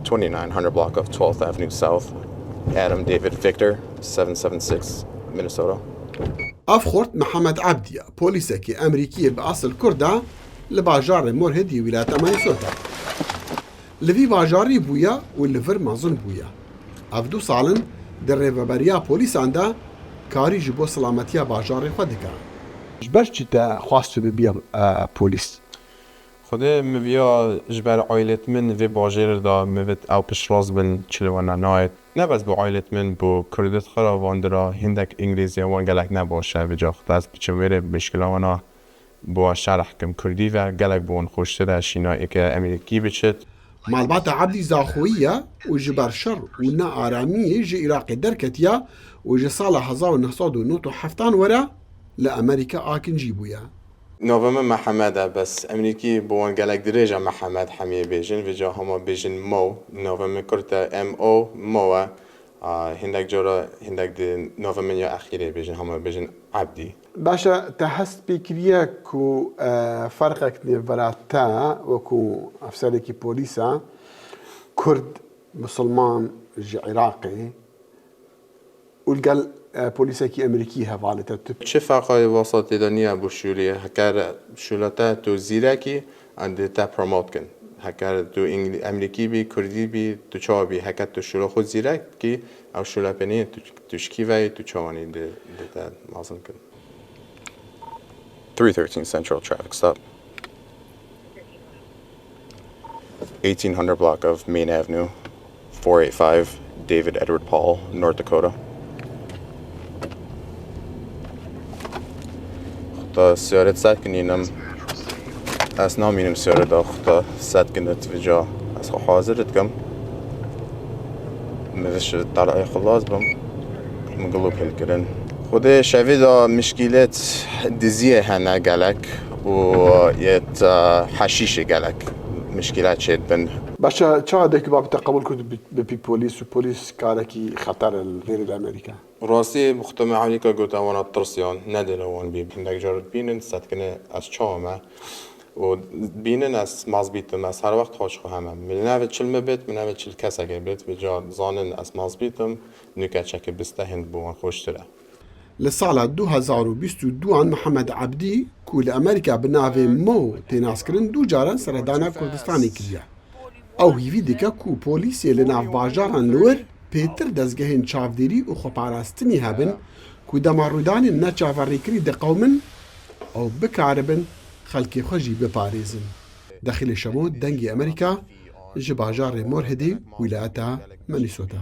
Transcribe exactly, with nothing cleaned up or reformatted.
twenty-nine hundred block of twelfth Avenue South, Adam David Victor, seven seven six, Minnesota. Ev xort Mihemed Ebdî ye, polîsekî Emerîkî yê bi esil Kurd e, li bajarê Morehead yê wîlayeta Minnesota. Li vî bajarî bûye û li vir mezin bûye. Ev du sal in di rêveberiya polîsan de karî ji bo silametiya bajarê xwe dike. Ji ber çi te xwest tu bibiye, e, polîs? Xwedê min viya ji ber aîlet min vê bajêr de min vit ew piştrast bin çi li wan nayêt. Ne bes bo aîlet min, bo Kurdit xwe re van dira hindek Îngilîziya wan gelek ne baş e, vêca xwedê ez biçim wê rê mişkila wan a bo wan şerh kim Kurdî ve, gelek bo wan xweştir e şîna êke Emerîkî biçit. Malbata Ebdî Zaxoyî ye û ji ber şer û nearamiyê ji Iraqê derketiye û ji sala hezar û neh sed û nod û heftan were li Emerîka akincî bûye. Navê min Mihemed e, bes Emerîkî bo wan gelek dirêj e Mihemed hemiyê bêjin, vêca hema bêjin Mo. Navê min kurt e, M O, Mo e. A, hindek cara, hindek di navê min ya exîrê bêjin, hema bêjin Ebdî. Baş e, te hest pê kiriye ku, e, ferqek nêvbera te wekû efserekî polîs e, Kurd, Misilman ji Iraqê û li gel, e, polîsekî Emerîkî hevalê te tu. Çi ferqa wasa tê de niye bo şûlê? Heker şûla te tu zîrekî, em dê te promote kin. Heker tu Îngilî-, Emerîkî bî, Kurdî bî, tu çawa bî? Heker tu şûla xwe zîrek kî, ew şûla pê nîne, tu, tu ji kî ve yî, tu çawa nî dê, dê te mezin kin. three thirteen Central traffic stop. eighteen hundred block of Main Avenue, four eight five David Edward Paul, North Dakota. Xta siyaret set kinînim. Ez namînim siyaret da xta set kinit vica. Ez xwe hazir dikim. Min vişt talay xwe lazim. Min gilûp hilkirin. Xwedê şevê de mişkîlet diziyê hene gelek û yet, e, heşîşê gelek mişkîlet çêdibin. Başa çawa dek bab te qebûl kir tu bi, bipî polîs û polîs karekî xeter li vêrê li Amerîka? Rastî muxteme Amerîka gote wana tirsiyan, nedêne wan bî. Hindek car dibînin, setkine ez çawa me. û bînin ez maz bîtim, ez her wext xweş xwe heme. Min navê çil me bêt, min navê çil kesekê bêt, vêca zanin ez maz bîtim, nûke çekê biste hind bo wan xweştir e. Li sala du hezar û bîst û duan Mihemed Ebdî ku li Amerîka bi navê Mo tê naskirin du caran seredana Kurdistanê kiriye. Ew hîvî dike ku polîsê li nav bajaran li wir pêtir dezgehên çavdêrî û xweparastinî hebin ku dema rûdanên neçaverêkirî diqewimin, ew bikaribin xelkê xwe jî biparêzin. Dexîlê Şemo, Dengê Amerîka, ji bajarê Moreheadê, wîlayeta Minnesota.